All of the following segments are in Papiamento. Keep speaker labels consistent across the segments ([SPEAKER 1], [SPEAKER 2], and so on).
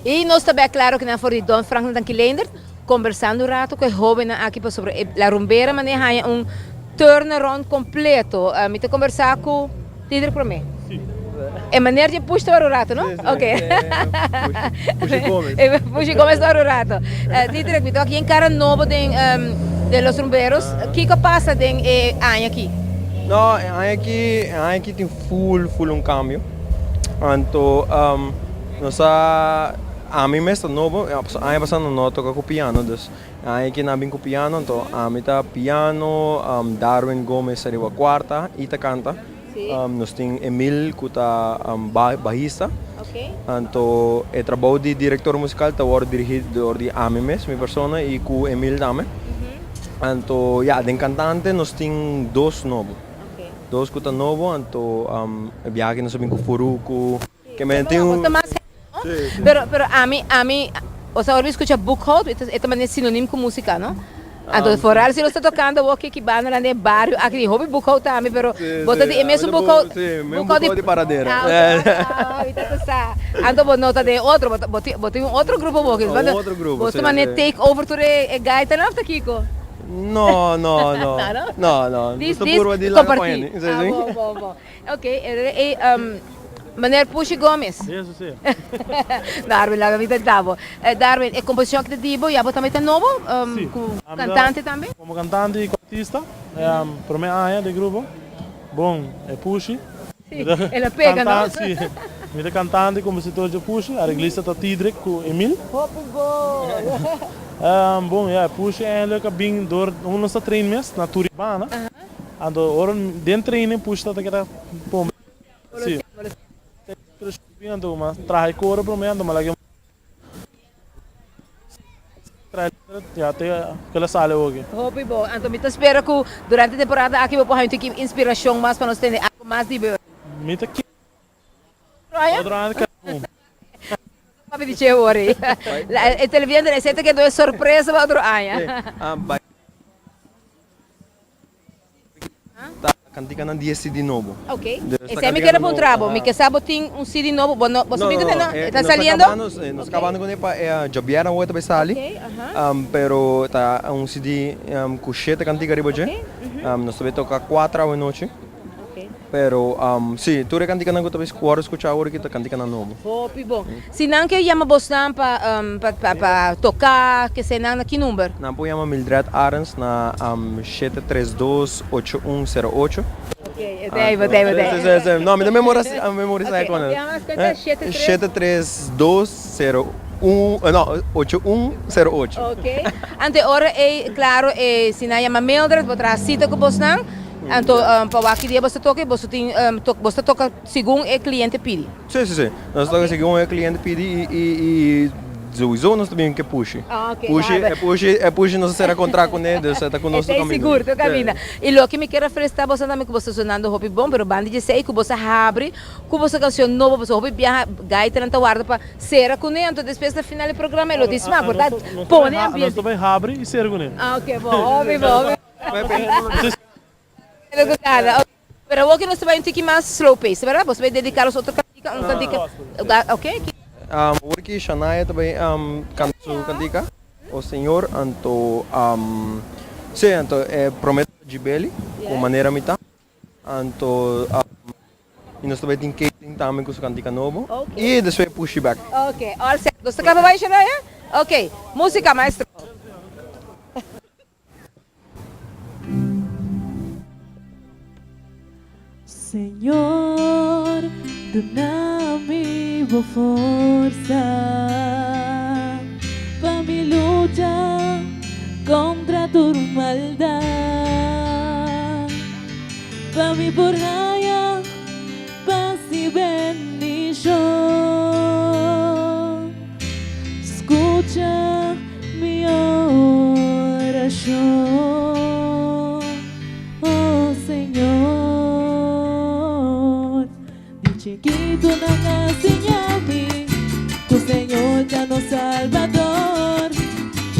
[SPEAKER 1] Y nos ta bek claro kinan for di Don Franklin Tanki Leendert conversando un rato cu e hobennan aki pasobra e La Rumbera mane haya un turnaround completo. Mi ta conversa cu Diedrich prome. E meneer dje push ta wor un rato no? Ok.
[SPEAKER 2] Pushi Gomez.
[SPEAKER 1] Pushi Gomez ta wor un rato. Diedrich mi ta wak yen cara nobo den den Los Rumberos. Kico a pasa den e aña aki?
[SPEAKER 2] No e aña aki e aña aki tin full full un cambio. Anto Nos a, ami mes ta nobo, pasobra aña pasá no a toka ku piano, dus e aña aki nan a bin ku piano, anto ami ta piano, Darwin Gomez ta riba kuarta i ta kanta, nos tin Emil ku ta bahista, anto e trabou di direktor musikal ta wòrdu dirigí dor di ami mes, mi persona, i ku Emil tambe, anto ya, den kantante nos tin dos nobo, dos ku ta nobo, anto e biaha aki nos a bin ku Furuku. Ke men tin un.
[SPEAKER 1] Pero pero ami ami osea ora mi skucha boekhoud e ta manera sinonim ku musika no anto foral si nos ta tokando awor ki banda nan den bario aki tin hopi boekhoud tambe pero bo ta di e mesun boekhoud
[SPEAKER 2] boekhoud di paradera
[SPEAKER 1] ah mi ta sa anto bo no ta den otro bo tin bo tin un otro grupo bo bo ta manera take over tur e gaitanan of ta kiko
[SPEAKER 2] no no no no no nos ta purba di laga pa hende
[SPEAKER 1] ah bo bo bo Ok, e meneer Pushi Gomez.
[SPEAKER 3] Sí, eso sí.
[SPEAKER 1] Darwin, laga mi tenta bo. Darwin, e composicion aki ta di bo, ya bo tambe ta nobo?
[SPEAKER 3] Sí.
[SPEAKER 1] Cu cantante tambe?
[SPEAKER 3] Como cantante y cu artista, prome aña den grupo. Bon, e Pushi.
[SPEAKER 1] Sí, el a pega, no?
[SPEAKER 3] Sí, mi ta cantante y compositor dje Pushi, areglista ta Tidrick cu Emil.
[SPEAKER 1] Hopi bon!
[SPEAKER 3] Bon, ya, e Pushi eigenlijk a bin door, nos ta train mes na Turibana. Anto ora den training push ta keda pon si anto mas traha e koro prome anto mas laga ya te kila sali oki.
[SPEAKER 1] Hopi bon, anto mi ta spera ku durante temporada aki bo por haña un tiki inspirashon mas pa nos tende algo mas di bo.
[SPEAKER 3] Mi ta kere otro aña ta keda bon.
[SPEAKER 1] Papi di che ora ei. E televidente esei ta keda un sorpresa pa otro aña.
[SPEAKER 2] Ta kantikanan di e CD nobo.
[SPEAKER 1] Ok. Esei mi kere puntra bo. Mi ke sa bo tin un CD nobo. Bo no, bo sa bin ku no, e ta saliendo?
[SPEAKER 2] Nos ta kabando kuné pa e djabièrnè awor ta bai sali. Pero ta un CD ku shete kantika riba dje. Nos ta bai toka kuater awanochi. Pero si, tur e kantikanan ku ta bai wòrdu skuchá awor aki ta kantikanan nobo.
[SPEAKER 1] Hopi bon. Si nan ke yama bosnan pa pa toka, kesei nan na ki number?
[SPEAKER 2] Nan por yama Mildred Arends na shete tres dos ocho un sero ocho.
[SPEAKER 1] Ok, esei bo tei bo tei.
[SPEAKER 2] Si, si, si. No, mi ta memorisa e konan.
[SPEAKER 1] Ok, yama mas kuenta shete tres.
[SPEAKER 2] Shete tres dos sero un, no, ocho un sero ocho.
[SPEAKER 1] Ok. Anto e ora ei, klaro, e si nan yama Mildred bo traha sita ku bosnan. Anto pa wak ki dia boso ta toka y boso tin boso ta toka segun e cliente pidi?
[SPEAKER 2] Si, si, si. Nos ta toka segun e cliente pidi y y souiso nos ta bin ke pushi. Pushi, e pushi, e pushi nos a sera contract cune, dus e ta cu nos tur caminda.
[SPEAKER 1] Esey sigur, tur caminda. Y loke mi kier a felicita boso tambe cu boso ta sonando hopi bon, pero banda di esey cu boso a habri cu boso cancion nobo, pasobra hopi biaha gaitanan ta warda pa sera cune, anto despues na final di programa e lo tin smak, por ta pone ambiente.
[SPEAKER 3] Nos ta bay habri y sera cune.
[SPEAKER 1] Ah, ok, bon, hopi bon, hopi. Pero awor nos ta bai un tiki mas slow pace, verdad? Bo ta bai dedica los otro cantica, un cantica. Ok.
[SPEAKER 2] Awor ki Shania ta bai canta su cantica, O Señor, anto si, anto e prome ta Gibeli, cu Manera Mi Ta, anto y nos ta bai tin Caitlyn tambe cu su cantica nobo, y despues Pushy Back.
[SPEAKER 1] Ok, all set. Nos ta cla pa bai, Shania? Ok, musica, maestro.
[SPEAKER 4] Señor, duna mi bo forsa pa mi lucha kontra tur maldat, pa mi por haya pas i bendishon. Skucha mi orashon, oh Señor. Di chikitu nan a siña mi ku Señor ta nos Salbador.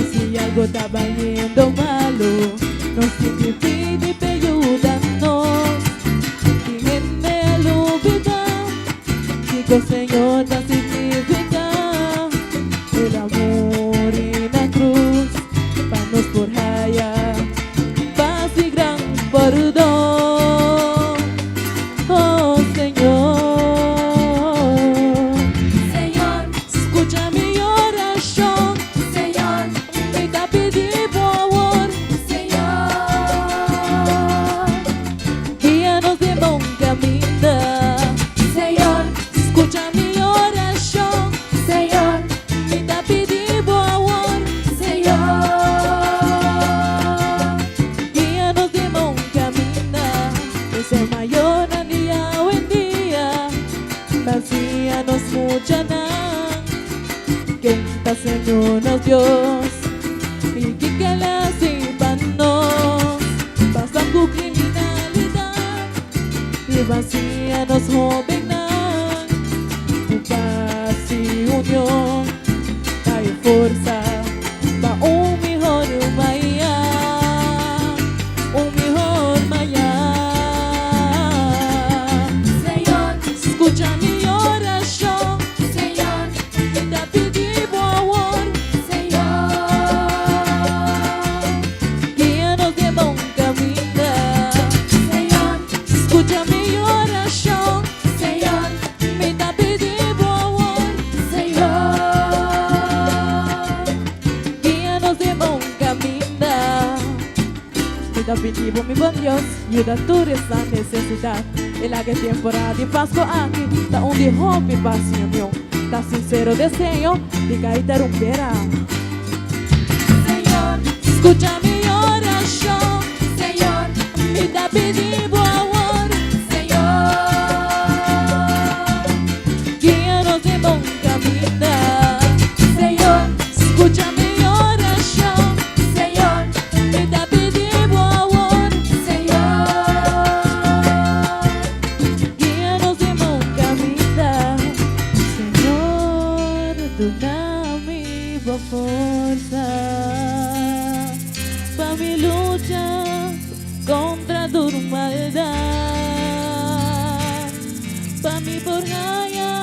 [SPEAKER 4] I si algo ta bayendo malu, nos tin ki pidi p'e yuda nos. Tin hende a lubida kiko Señor ta significa. E mayornan di awendia ta siña nos muchanan ken ta Señor nos Dios i kiko el a hasi pa nos. Basta ku kriminalidat i ban siña nos hóbennan ku pas i union ta e forsa pa un mihor mañan, un mihor mañan.
[SPEAKER 5] Señor,
[SPEAKER 4] Skucha mi orashon,
[SPEAKER 5] Señor,
[SPEAKER 4] mi ta pidi bo awor.
[SPEAKER 5] Señor,
[SPEAKER 4] Guia nos den bon kaminda.
[SPEAKER 5] Señor,
[SPEAKER 4] Skucha mi orashon,
[SPEAKER 5] Señor,
[SPEAKER 4] mi ta pidi bo awor.
[SPEAKER 5] Señor,
[SPEAKER 4] Guia nos den bon kaminda. Mi ta pidi bo, mi bon Dios, yuda tur esnan nesesidat. I laga e temporada di Pasku aki ta un di hopi pas i union. Ta sinsero deseo di Gaita Rumbera.
[SPEAKER 5] Señor,
[SPEAKER 4] Skucha mi orashon,
[SPEAKER 5] Señor,
[SPEAKER 4] mi ta pidi bo awor.
[SPEAKER 5] Señor,
[SPEAKER 4] Guia nos den bon kaminda.
[SPEAKER 5] Señor,
[SPEAKER 4] Skucha mi orashon,
[SPEAKER 5] Señor,
[SPEAKER 4] mi ta pidi bo awor.
[SPEAKER 5] Señor,
[SPEAKER 4] Guia nos den bon kaminda. Señor, duna mi bo forsa pa mi lucha kontra tur maldat, pa mi por haña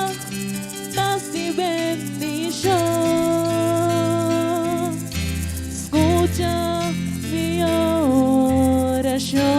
[SPEAKER 4] pas i bendishon. Skucha mi orashon.